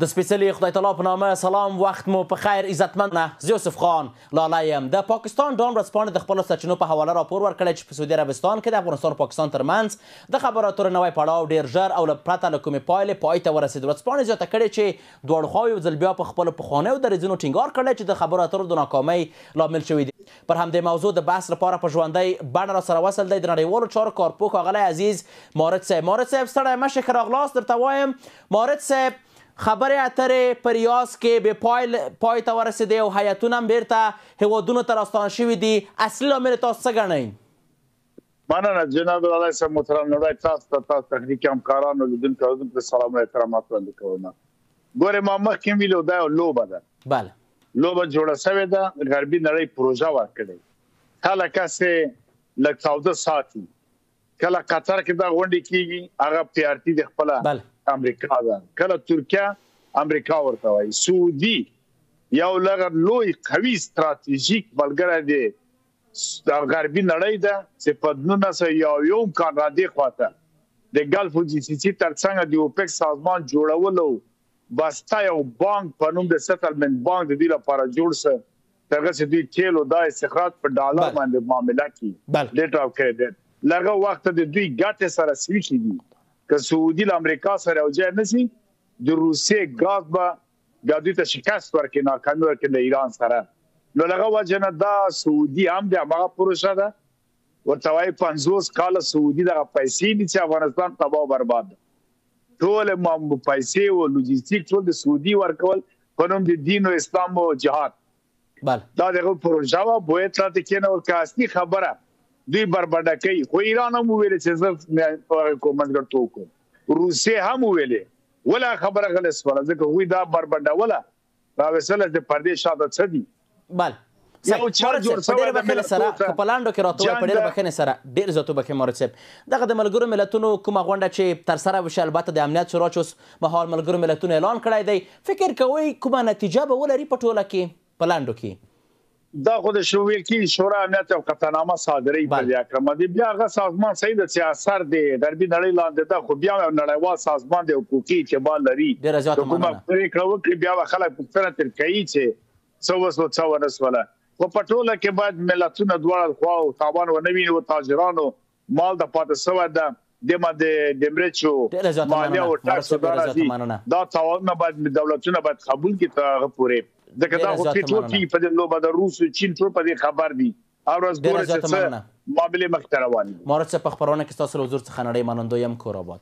د سپېڅلي خدای تعالی په نامه سلام، وخت مو په خیر. عزتمند زه یوسف خان لالی یم. د پاکستان ډان ورځپاڼې د خپلو سرچینو په حواله راپور ورکړی چې په سعودي عربستان کې د افغانستان او پاکستان ترمنځ د خبرو اترو نوی پړاو ډېر ژر او له پرته له کومې پایلې پای ته ورسېد. ورځپاڼې زیاته کړې چې دواړو خواوو یو ځل بیا په خپلو پخوانیو دریځونو ټینګار کړی چې د خبرو اترو د ناکامۍ لامل شوي دي. پر همدې موضوع د بحث لپاره په ژوندۍ بڼه راسره وصل دی د نړیوالو چارو کارپوه ښاغلی عزیز مارد صاحب. مارد صاحب، ستړی مه شې، ښه راغلاست درته وایم. مارد صاحب، خبرې اترې په ریاض کې بې پای ته ورسېدې او هیئتونه هم بېرته هېوادونو ته راستانه شوي دي. اصلي لامل یې تاسو څه ګڼئ؟ مننه جناب لالی صاحب محترم، لومړی تاسو ته، تاسو تخنیکي همکارانو، لیدونکو اورېدونکو ته سلامونه احترامات وړاندې کوم. ګورې، ما مخکې هم ویلي، دا یو لوبه ده. لوبه جوړه شوې ده، غربي نړۍ پروژه ورکړې، خلک هسې لږ تاوده ساتي. کله قطر کې دا غونډې کیږي، هغه پی آر ټي د خپله امریکا ده، کله ترکیه، امریکا ورته وایي. سعودي یو لغه لوی قوي ستراتیژیک ملګری دی د غربي نړۍ ده چې په 1901 کال را دې خواته د ګلف او جي سي سي ترڅنګ د اوپک سازمان جوړولو بسته یو بانک په نوم د سیټلمنټ بانک د دوی لپاره جوړ سه، تر هغه چې دوی تیلو دا استخراج په ډالر باندې معامله کړي، لیټر اف کریډټ. لغه وخت د دوی ګټې سره سویښې دي. که سعودي له امریکا سره یو ځای نه سي، د روسیې ګاز به بیا دوی ته شکست ورکړي، ناکامي ورکړي له ایران سره. نو لغه وجه نه دا سعودي هم د هماغه پروژه ده ورته وایي. 50 کاله سعودي دغه پیسې دي چې افغانستان تباه او برباد ده. ټول پیسې او لوجستیک ټول د سعودي ورکول په نوم د دین او اسلام او جهاد. دا دغه پروژه وه، باید راته کېنول که اصلي خبره دوی بربنډه کوي. خو ایران هم وویل چې زه کوم منځګړتوب کوم، روسیې هم وویلې، ولا خبره غلې سوله، ځکه هغوی دا بربنډوله راوستله چې پردې شاته څه دي. یو چا جوړ په ډېره بښنې سره که په لاندو کې راته ووایې، په ډېره بښنې سره، ډېر زیاتو بښنې مارد صاحب، دغه د ملګرو ملتونو کومه غونډه چې ترسره وشي، البته د امنیت شورا چې اوس مهال ملګرو ملتونو اعلان کړی دی، فکر کوئ کومه نتیجه به ولري په ټوله کې په لاندو کې؟ دا خو د ویل کېږي شورا امنیت یو قطعنامه صادروي په دې هکله باندې. بیا هغه سازمان صحیح ده چې اثر د غربي نړۍ لاندې ده، خو بیا یو نړیوال سازمان دی، حقوقي اعتبار لري. ډېره زیاته که کومه مننه. پرېکړه وکړي، بیا به خلک پوښتنه ترې کوي چې څه وسوه څه ونه سوله. خو په ټوله کې باید ملتونه دواړه خواو تاوان ونه ویني او تاجرانو مال د پاتې سوی ده، دې باندې د مرچو ډېره زیاته مالیه او مننه. ټاکس مارد صاحب، دا ډېره راځي. زیاته مننه. دا تاوانونه باید دولتونه باید قبول کړي تر هغه پورې، ځکه دا ډېره خو زیاته ټول مننه. کېږي په دې لوبه، د روس او چین ټول په دې خبر دي. هر ورځ ډېره ګوري چې زیاته څه مننه. معاملې مخې ته روانې دي. مارد صاحب، په خپرونه کې ستاسو له حضور څخه نړۍ منندوی یم. کور آباد.